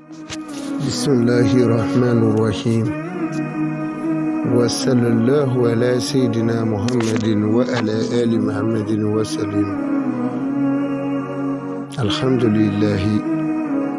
Bisimilahi rahman rahim wa sallallahu ala sayyidina Muhammadin wa ala ali Muhammadin wa sallim. Alhamdulillahi.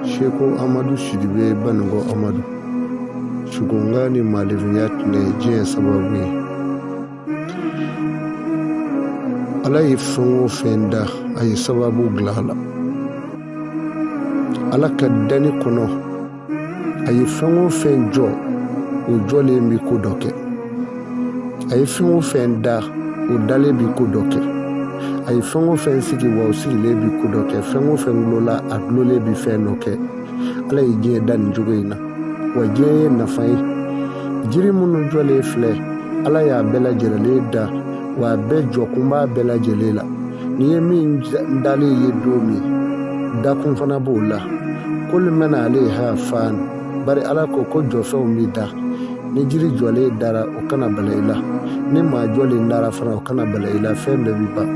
Seko Amadu Sidibe Banugo Amadu Sugunga ni maalifinya tɛnɛ diɲɛ sababu ye. Ala ye fɛn o fɛn da, a ye sababu bila a la. Ala ka danni kɔnɔ, a ye fɛn o fɛn jɔ, o jɔlen bɛ ko dɔ kɛ. A ye fɛn o fɛn da, o dalen bɛ ko dɔ kɛ. A ye fɛn o fɛn sigi, wa o sigilen bɛ ko dɔ kɛ. Fɛn o fɛn gulola, a gulolen bɛ fɛn dɔ kɛ. Ala ye diɲɛ da nin cogo in na, wa diɲɛ ye nafa ye. Jiri minnu jɔlen filɛ, Ala y'a bɛɛ lajɛlen da, wa a bɛɛ jɔkun b'a bɛɛ lajɛlen la. N'i ye min dalen ye don min, dakun fana b'o la. Kulu man alayha fan, bari Ala ko ko jɔfɛnw bɛ da. Ni jiri jɔlen dara, o kana bala i la. Ni maa jɔlen dara fana, o kana bala i la. Fɛn bɛɛ bɛ ban.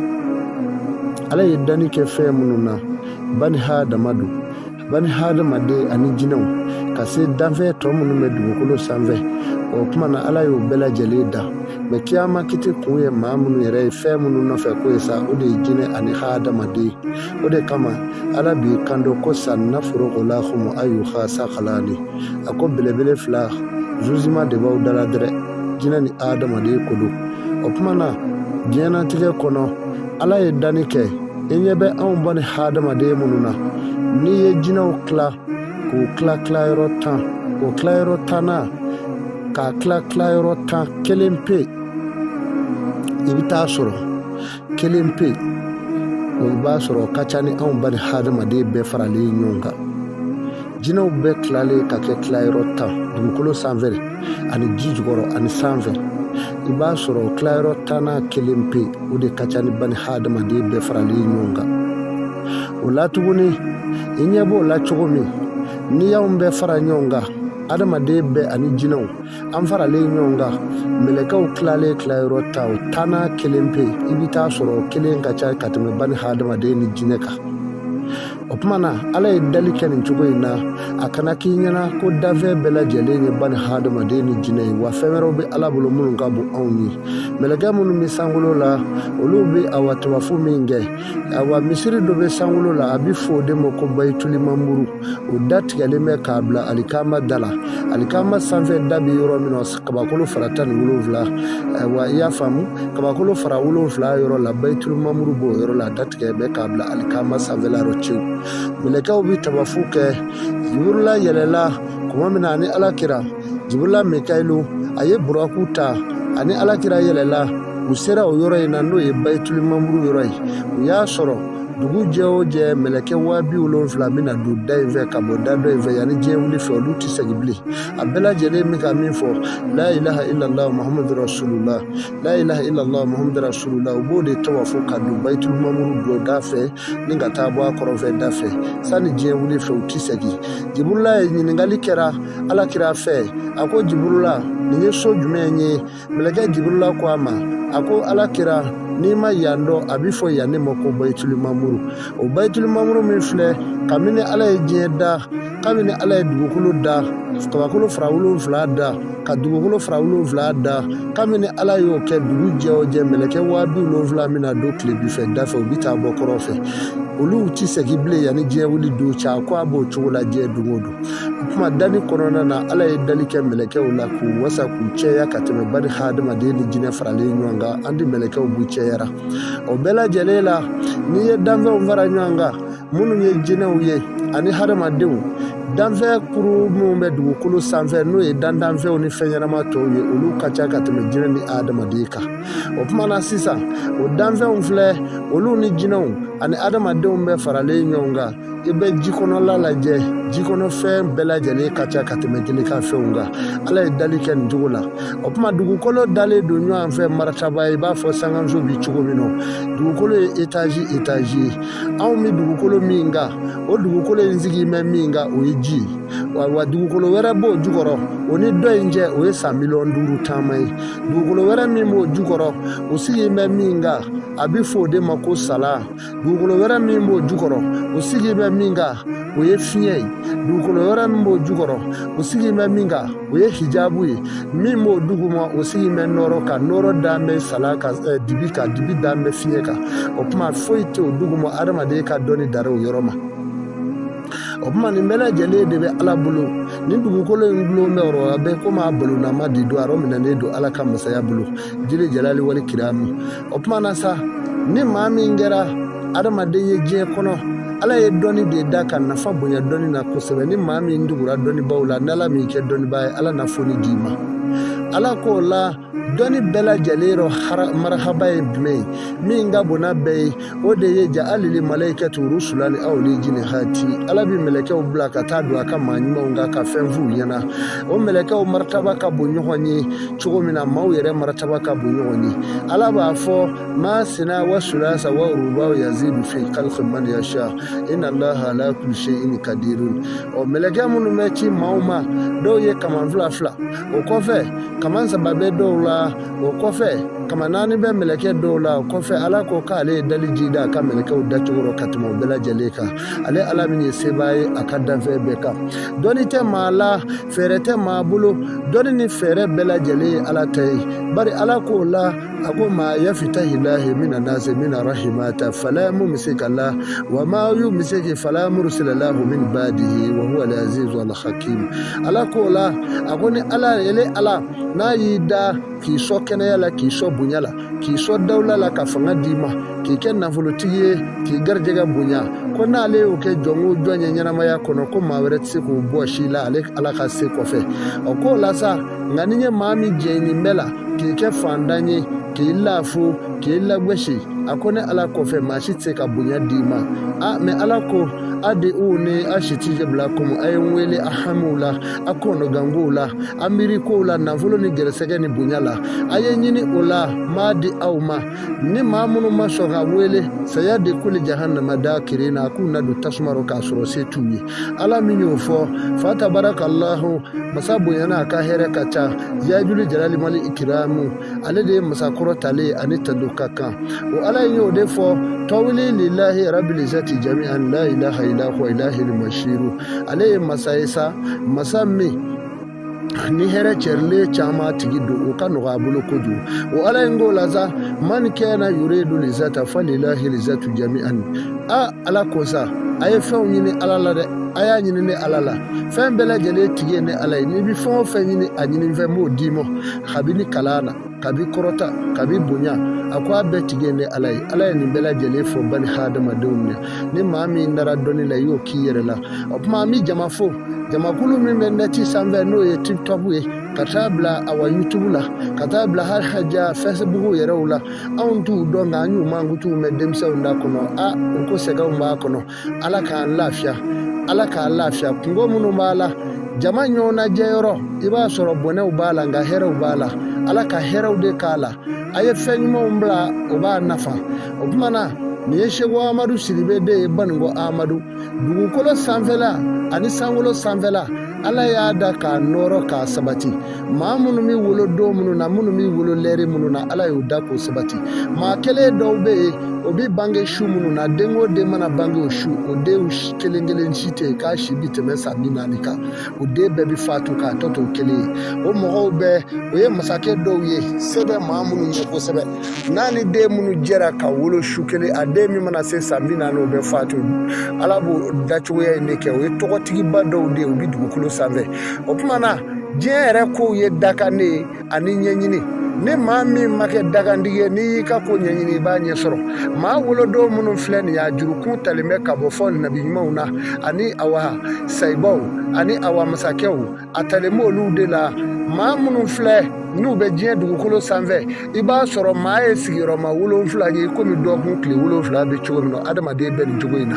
Ala ye danni kɛ fɛn minnu na, bani hadama don, bani hadamaden ani jinɛw, ka se danfɛn tɔ minnu bɛ dugukolo sanfɛ. O tuma na, Ala y'o bɛɛ lajɛlen da. Mɛ kiyama kiti kun ye maa minnu yɛrɛ ye fɛn minnu nɔfɛ ko ye sa, o de ye jinɛ ani hadamaden. O de kama Ala b'i kanto ko sanafurughu lakum ayyuha sakalani. A ko belebele fila jugement de b'aw dala dɛrɛ, jinɛ ni hadamaden ko don. O tuma na, diɲɛnatigɛ kɔnɔ, Ala ye danni kɛ. I ɲɛ bɛ anw bani hadamaden minnu na, n'i ye jinɛw tila k'u tila tilayɔrɔ 10, o tilayɔrɔ tannan k'a tila tilayɔrɔ 10, kelen pe i bɛ taa sɔrɔ, kelen pe o b'a sɔrɔ o ka ca ni anw bani hadamaden bɛɛ faralen ɲɔgɔn kan. Jinɛw bɛɛ tilalen ka kɛ tilayɔrɔ 10, dugukolo sanfɛ ani ji jukɔrɔ ani sanfɛ, i b'a sɔrɔ tilayɔrɔ tannan kelen pe, o de ka ca ni bani hadamaden bɛɛ faralen ɲɔgɔn kan. O la tuguni, i ɲɛ b'o la cogo min, n'i y'anw bɛɛ fara ɲɔgɔn kan, adamaden bɛɛ ani jinɛw, an faralen ɲɔgɔn kan, mɛlɛkɛw tilalen tilayɔrɔ 10, o tannan kelen pe, i bɛ taa sɔrɔ o kelen ka ca ka tɛmɛ bani hadamaden ni jinɛ kan. O tuma na, Ala ye dali kɛ nin cogo in na, a kana k'i ɲɛna ko danfɛn bɛɛ lajɛlen ye bani hadamaden ni jinɛ ye, wa fɛn wɛrɛw bɛ Ala bolo minnu ka bon anw ye. Mɛlɛkɛ minnu bɛ sankolo la, olu bɛ awa tawafu min kɛ, awa misiri dɔ bɛ sankolo la, a bɛ fɔ o de ma ko bayituli mamuru. O da tigɛlen bɛ k'a bila alikama da la. Alikama sanfɛ da bɛ yɔrɔ min na, kabakolo fara 17, wa i y'a faamu, kabakolo fara 7 yɔrɔ la, bayituli mamuru b'o yɔrɔ la, a da tigɛ bɛ k'a bila alikama sanfɛla yɔrɔ cewu. Mɛlɛkɛw bɛ tawafu kɛ. Jiburula yɛlɛla tuma min na ani Ala kira, Jiburula Mikayilu, a ye buraku ta ani Ala kira yɛlɛla, u sera o yɔrɔ in na, n'o ye bayituli mamuru yɔrɔ ye. U y'a sɔrɔ dugu jɛ o jɛ, mɛlɛkɛ 70,000 bɛna don da in fɛ ka bɔ da dɔ in fɛ yanni diɲɛ wuli fɛ, olu tɛ segin bilen. A bɛɛ lajɛlen bɛ ka min fɔ, la ilaha illallah muhammadu rasulullah, la ilaha illallah muhammadu rasulullah. U b'o de tawafu ka don bayitul mamuru don da fɛ ni ka taa bɔ a kɔrɔnfɛ da fɛ sani diɲɛ wuli fɛ, u tɛ segin. Jiburula ye ɲininkali kɛra Ala kira fɛ, a ko Jiburula, nin ye so jumɛn ye? Mɛlɛkɛ Jiburula ko a ma, a ko Ala kira, n'i ma yan dɔn, a bɛ fɔ yan ne ma ko bayituli mamuru. O bayituli mamuru min filɛ, kabini Ala ye diɲɛ da, kabini Ala ye dugukolo da, kabakolo fara 7 da, ka dugukolo fara 7 da, kabini Ala y'o kɛ, dugu jɛ o jɛ, mɛlɛkɛ 70,000 bɛna don tilebin fɛ da fɛ, u bɛ taa bɔ kɔrɔn fɛ, olu tɛ segin bilen yanni diɲɛ wuli don cɛ. A ko a b'o cogo la diɲɛ don o don. O tuma danni kɔnɔna na, Ala ye dali kɛ mɛlɛkɛw la k'u wasa k'u cɛya ka tɛmɛ bani hadamaden ni jinɛ faralen ɲɔgɔn kan. An di mɛlɛkɛw b'u cɛyara. O bɛɛ lajɛlen la, n'i ye danfɛnw fara ɲɔgɔn kan, minnu ye jinɛw ye ani hadamadenw, danfɛn kuru minnu bɛ dugukolo sanfɛ, n'o ye dandanfɛnw ni fɛn ɲɛnama tɔw ye, olu ka ca ka tɛmɛ jinɛ ni hadamaden kan. O tuma na sisan, o danfɛnw filɛ, olu ni jinɛw ani hadamadenw bɛɛ faralen ɲɔgɔn kan. I bɛ ji kɔnɔla lajɛ, ji kɔnɔfɛn bɛɛ lajɛlen ka ca ka tɛmɛ kelen ka fɛnw kan. Ala ye dali kɛ nin cogo la. O tuma dugukolo dalen don ɲɔgɔn fɛ marataba ye, i b'a fɔ sankanso bi cogo min na. Dugukolo ye étage étage ye. Anw bɛ dugukolo min kan, o dugukolo in sigi bɛ min kan, o ye ji ye. Wa dugukolo wɛrɛ b'o jukɔrɔ, o ni dɔ in cɛ, o ye san 5 miliyɔn taama ye. Dugukolo wɛrɛ min b'o jukɔrɔ, o sigi bɛ min kan, a bɛ fɔ o de ma ko sala. Dugukolo wɛrɛ min b'o jukɔrɔ, o sigi bɛ bɛ min kan, o ye fiɲɛ ye. Dugukolo wɛrɛ min b'o jukɔrɔ, o sigilen bɛ min kan, o ye hijabu ye. Min b'o duguma, o sigilen bɛ nɔɔrɔ kan. Nɔɔrɔ dan bɛ sala kan, dibi kan, dibi dan bɛ fiɲɛ kan. O tuma foyi tɛ o duguma, adamaden ka dɔnni dara o yɔrɔ ma. O tuma nin bɛɛ lajɛlen de bɛ Ala bolo. Nin dugukolo in gulon bɛ yɔrɔ a bɛ komi a balonama de don, a yɔrɔ minɛnen don Ala ka masaya bolo, jili jalali wali kiramu. O tuma na sa, ni maa min kɛra adamaden ye diɲɛ kɔnɔ, Ala ye dɔnni de da ka nafa bonya dɔnni na kosɛbɛ. Ni maa min tugura dɔnnibaaw la, n'Ala m'i kɛ dɔnnibaa ye, Ala na foni d'i ma. Ala k'o la dɔnni bɛɛ lajɛlen yɔrɔ marahaba ye jumɛn ye? Min ka bon n'a bɛɛ ye, o de ye ja alili malayikatu rusulani awli jini hati. Ala bɛ mɛlɛkɛw bila ka taa don a ka maa ɲumanw kan ka fɛn f'u ɲɛna. O mɛlɛkɛw martaba ka bon ɲɔgɔn ye cogo min na, maaw yɛrɛ martaba ka bon ɲɔgɔn ye. Ala b'a fɔ masina wa sulasa wa ruba yazidu fi khalqi man yasha inna allaha ala kulli shay'in qadirun. Ɔ mɛlɛkɛ minnu bɛ ci maaw ma, dɔw ye kaman fila fila, o kɔfɛ kaman saba bɛ dɔw la, o kɔfɛ kaman naani bɛ mɛlɛkɛ dɔw la. O kɔfɛ Ala ko k'ale ye dali ji da a ka mɛlɛkɛw dacogo rɔ ka tɛmɛ o bɛɛ lajɛlen kan. Ale Ala min ye sebaa ye a ka danfɛn bɛɛ kan. Dɔnni tɛ maa la, fɛɛrɛ tɛ maa bolo, dɔnni ni fɛɛrɛ bɛɛ lajɛlen ye Ala ta ye. Bari Ala k'o la, a ko ma yafitahilahi mina nasi mina rahimata fala mumsika la wa ma yumsiki fala mursila lahu min badihi wa huwa al-azizu al-hakim. Ala k'o la, a ko ni Ala ele Ala n'a y'i da k'i sɔn kɛnɛya la, k'i sɔn bonya la, k'i sɔn dawula la, ka fanga d'i ma, k'i kɛ nafolotigi ye, k'i garijɛgɛ bonya, ko n'ale y'o kɛ jɔn o jɔn ye ɲɛnamaya kɔnɔ, ko maa wɛrɛ tɛ se k'o bɔ si la ale Ala ka se kɔfɛ. O k'o la sa, nka ni n ye maa min jɛ nin bɛɛ la, k'i kɛ fantan ye, k'i lafu, k'i lagosi, a ko ne Ala kɔfɛ maa si tɛ se ka bonya d'i ma. A mɛ Ala ko a de u ni a si tɛ bila komi a ye n wele a hamiw la, a kɔnɔgankow la, a miirikow la, nafolo ni gɛrɛsɛgɛ ni bonya la, a ye ɲini o la, m'a di aw ma. Ni maa minnu ma sɔn ka wele, saya de kuli jahannama da kirina, a k'u na don tasuma rɔ k'a sɔrɔ se t'u ye. Ala min y'o fɔ, fa tabarakallahu, masa bonyana a ka hɛrɛ ka ca, yajuli jalali mali ikiramu, ale de ye masa kɔrɔtalen ani tando ka kan. O Ala in y'o de fɔ, tawili lillahi rabbil izzati jami'an la ilaha illa huwa ilahil mashiru. Ale ye masa ye sa, masa min ni hɛrɛ cɛrilen caman tigi don, o ka nɔgɔ a bolo kojugu. O Ala in k'o la sa, man kana yuridu lizzata falillahi lizzatu jami'an. A Ala ko sa, a ye fɛnw ɲini Ala la dɛ, a y'a ɲini ne Ala la. Fɛn bɛɛ lajɛlen tigi ye ne Ala ye. N'i bɛ fɛn o fɛn ɲini, a ɲini fɛn b'o d'i ma, kabini kalan na, kabi kɔrɔta, kabi bonya, a ko a bɛɛ tigi ye ne Ala ye. Ala ye nin bɛɛ lajɛlen fɔ bani hadamadenw ye. Ni maa min dara dɔnni la, i y'o k'i yɛrɛ la. O tuma an bɛ jama fo, jamakulu min bɛ nɛti sanfɛ, n'o ye TikTok ye, ka taa bila awa YouTube la, ka taa bila hali haja Facebook yɛrɛw la. Anw t'u dɔn, nka an y'u mankutuw mɛn denmisɛnw da kɔnɔ. A u ko sɛgɛnw b'a kɔnɔ. Ala k'an lafiya, Ala k'an lafiya. Kungo minnu b'a la, jama ɲɔgɔnnajɛyɔrɔ, i b'a sɔrɔ bɔnɛw b'a la, nka hɛrɛw b'a la. Ala ka hɛrɛw de k'a la. A ye fɛn ɲumanw bila, o b'a nafa. O tuma na nin ye Seko Amadu Sidibe den ye, Baninko Amadu. Dugukolo sanfɛla ani sankolo sanfɛla, Ala y'a da k'a nɔrɔ k'a sabati. Maa minnu bɛ wolo don minnu na, minnu bɛ wolo lɛri minnu na, Ala y'o da k'o sabati. Maa kelen dɔw bɛ yen, o bɛ bange su minnu na, den o den mana bange o su, o den kelen kelen si tɛ yen k'a si bɛ tɛmɛ san 40 kan. O den bɛɛ bɛ fatu k'a tɔ to kelen ye. O mɔgɔw bɛɛ, o ye masakɛ dɔw ye, se bɛ maa minnu ye kosɛbɛ. N'a ni den minnu jɛra ka wolo su kelen, a den min mana se san 40, o bɛ fatu. Ala b'o dacogoya in de kɛ. O ye tɔgɔtigiba dɔw de ye, u bɛ dugukolo sanfɛ. O tuma na diɲɛ yɛrɛ kow ye dakan de ye ani ɲɛɲini. Ni maa min ma kɛ dakantigi ye, n'i y'i ka ko ɲɛɲini, i b'a ɲɛ sɔrɔ. Maa wolodon minnu filɛ nin ye, a jurukun talen bɛ ka bɔ fɔ nabi ɲumanw na, ani awa sayibaw, ani awa masakɛw, a talen b'olu de la. Maa minnu filɛ n'u bɛ diɲɛ dugukolo sanfɛ, i b'a sɔrɔ maa ye sigiyɔrɔma 7 ye, komi dɔgɔkun tile 7 bɛ cogo min na, adamaden bɛ nin cogo in na.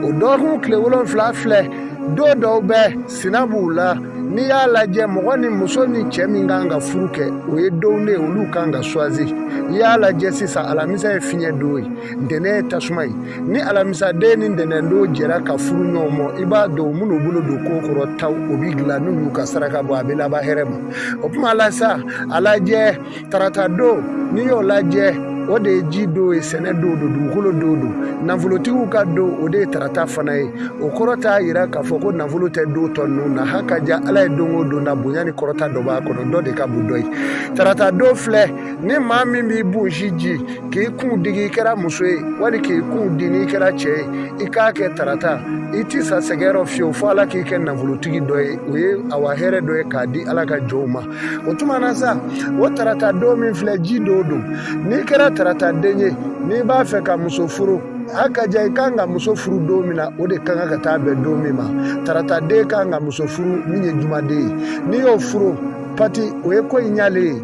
O dɔgɔkun tile 7 filɛ, don dɔw bɛ sina b'u la. N'i y'a lajɛ, mɔgɔ ni muso ni cɛ min kan ka furu kɛ, o ye donw de ye, olu kan ka suwazi. I y'a lajɛ sisan, alamisa ye fiɲɛ don ye, ntɛnɛn ye tasuma ye. Ni alamisaden ni ntɛnɛndon jɛra ka furu ɲɔgɔn ma, i b'a dɔn u minnu bolo don ko kɔrɔ taw, o bɛ dilan. N'u y'u ka saraka bɔ, a bɛ laban hɛrɛ ma. O tuma la sa, a lajɛ tarata don, n'i y'o lajɛ, o de ye ji don ye, sɛnɛ don don, dugukolo don don. Nafolotigiw ka don, o de ye tarata fana ye. O kɔrɔ t'a yira k'a fɔ ko nafolo tɛ don tɔ ninnu na. Ha ka ja Ala ye don o don na, bonya ni kɔrɔta dɔ b'a kɔnɔ, dɔ de ka bon dɔ ye. Tarata don filɛ, ni maa min b'i bonsi ji k'i kun digi, i kɛra muso ye wali k'i kun di n'i kɛra cɛ ye, i k'a kɛ tarata, i ti sa sɛgɛn rɔ fiyewu fo Ala k'i kɛ nafolotigi dɔ ye. O ye awa hɛrɛ dɔ ye k'a di Ala ka jɔnw ma. O tuma na sa, o tarata don min filɛ, ji don don. N'i kɛra tarata den ye, n'i b'a fɛ ka muso furu, a ka ja i kan ka muso furu don min na, o de ka kan ka taa bɛn don min ma. Tarata den kan ka muso furu min ye jumaden ye, n'i y'o furu pati, o ye ko in ɲalen ye.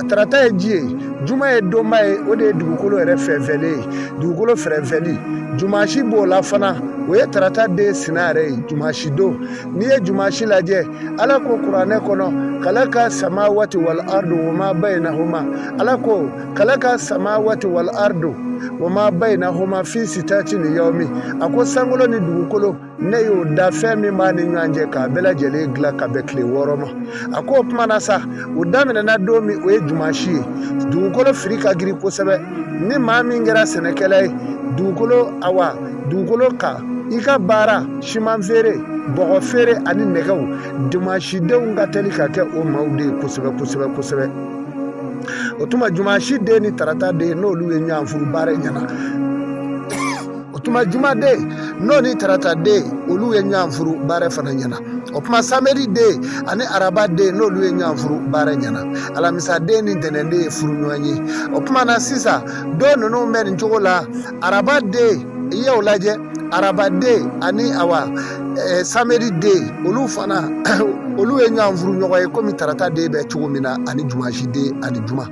Tarata ye ji ye, juma ye donba ye, o de ye dugukolo yɛrɛ fɛnfɛlen ye, dugukolo fɛrɛnfɛli. Jumasi b'o la fana, o ye tarata den sina yɛrɛ ye, jumasi don. N'i ye jumasi lajɛ, Ala ko kuranɛ kɔnɔ, kalaka samawati wal ardu wama bainahuma. Ala ko kalaka samawati wal ardu wama bainahuma fi sitati ni yawmi. A ko sankolo ni dugukolo, ne y'o da, fɛn min b'a ni ɲɔgɔn cɛ, k'a bɛɛ lajɛlen dilan ka bɛn tile 6 ma. A ko o tuma na sa, o daminɛna don min, o ye jumasi ye. Dugukolo firi ka girin kosɛbɛ. Ni maa min kɛra sɛnɛkɛla ye, dugukolo, awa dugukolo kan, i ka baara siman feere, bɔgɔ feere ani nɛgɛw, jumasidenw ka teli ka kɛ o maaw de ye kosɛbɛ kosɛbɛ kosɛbɛ. O tuma jumasi den ni tarata den, n'olu ye ɲɔgɔn furu, baara ɲɛna. O tuma jumaden n'o ni tarata den, olu ye ɲɔgɔn furu, baara fana ɲɛna. O tuma samedi den ani araba den, n'olu ye ɲɔgɔn furu, baara ɲɛna. Alamisa den ni ntɛnɛn den ye furu ɲɔgɔn ye. O tuma na sisan, don ninnu bɛ nin cogo la. Araba den, i y'o lajɛ, araba den ani awa samedi den, olu fana, olu ye ɲɔgɔn furu ɲɔgɔn ye komi tarata den bɛ cogo min na ani jumasi den ani juma.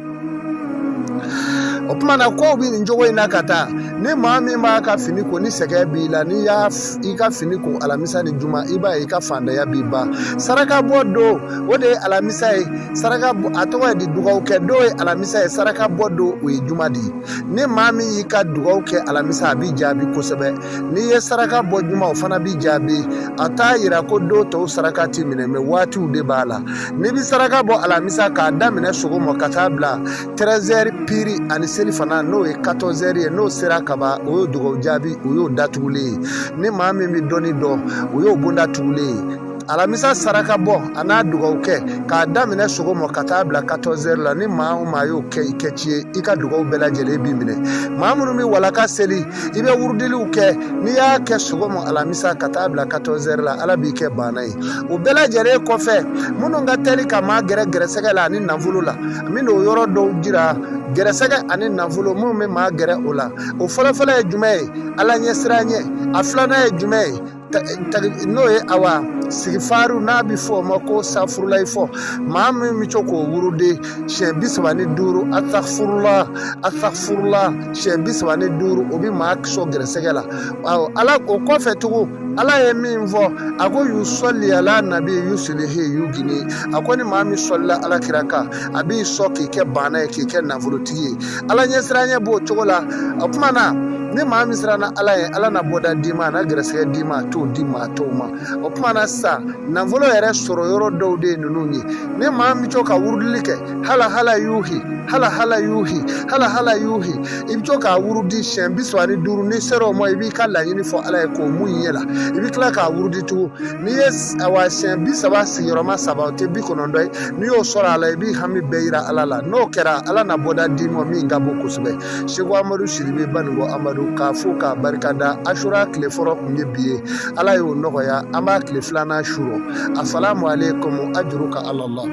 O tuma na kow bɛ nin cogo in na ka taa. Ni maa min b'a ka fini ko, ni sɛgɛn b'i la, n'i y'a i ka fini ko alamisa ni juma, i b'a ye i ka fantanya b'i ban. Saraka bɔ don, o de ye alamisa ye. Saraka, a tɔgɔ ye di, dugawu kɛ don ye alamisa ye, saraka bɔ don, o ye juma de ye. Ni maa min y'i ka dugawu kɛ alamisa, a b'i jaabi kosɛbɛ. N'i ye saraka bɔ juma, o fana b'i jaabi. A t'a yira ko don tɔw saraka ti minɛ, mɛ waatiw de b'a la. N'i bɛ saraka bɔ alamisa, k'a daminɛ sɔgɔma ka taa bila 13h piri ani seli fana, n'o ye 14h ye, n'o sera kaban, o y'o dugawu jaabi, o y'o datugulen ye. Ni maa min bɛ dɔnni dɔn, o y'o bonda tugulen ye. Alamisa saraka bɔ a n'a dugawu kɛ k'a daminɛ sɔgɔma ka taa bila 14h la, ni maa o maa y'o kɛ i kɛci ye, i ka dugawu bɛɛ lajɛlen b'i minɛ. Maa minnu bɛ walaka seli, i bɛ wurudiliw kɛ, n'i y'a kɛ sɔgɔma alamisa ka taa bila 14h la, Ala b'i kɛ baana ye. O bɛɛ lajɛlen kɔfɛ, minnu ka teli ka maa gɛrɛ gɛrɛsɛgɛ la ani nafolo la, n bɛna o yɔrɔ dɔw jira. Gɛrɛsɛgɛ ani nafolo, minnu bɛ maa gɛrɛ o la, o fɔlɔfɔlɔ ye jumɛn ye? Ala ɲɛsiranɲɛ. A filanan ye jumɛn ye? N'o ye awa sigifaru, n'a bɛ fɔ o ma ko safurulayi fɔ. Maa min bɛ to k'o wurudi siɲɛ 35, asafurula, asafurula, siɲɛ 35, o bɛ maa sɔn gɛrɛsɛgɛ la. Awɔ, Ala o kɔfɛ tugun, Ala ye min fɔ, a ko yusɔli ala nabi yusilihi yugini. A ko ni maa min sɔlila Ala kira kan, a b'i sɔn k'i kɛ baana ye, k'i kɛ nafolotigi ye. Ala ɲɛsiranɲɛ b'o cogo la. O tuma na, ni maa min siranna Ala ye, Ala na bɔda d'i ma, a na gɛrɛsɛgɛ d'i ma, a t'o di maa tɔw ma. O tuma na sisan, nafolo yɛrɛ sɔrɔ yɔrɔ dɔw de ye ninnu ye. Ni maa min bɛ to ka wurudili kɛ, hala hala yuhi, hala hala yuhi, hala hala yuhi, i bɛ to k'a wurudi siɲɛ 35. N'i sera o ma, i b'i ka laɲini fɔ Ala ye k'o mun ɲɛ la, i bɛ tila k'a wurudi tugun. N'i ye awa siɲɛ 30 sigiyɔrɔma saba, o tɛ 90 ye. N'i y'o sɔrɔ a la, i b'i hami bɛɛ yira Ala la. N'o kɛra, Ala na bɔda d'i ma min ka bon kosɛbɛ. Seko Amadu Sidibe Banikɔ Amadu, k'a fo k'a barikada. Asura tile fɔlɔ tun ye bi ye, Ala y'o nɔgɔya, an b'a tile filanan su rɔ. Asalamu aleykum, ajuruka alallah.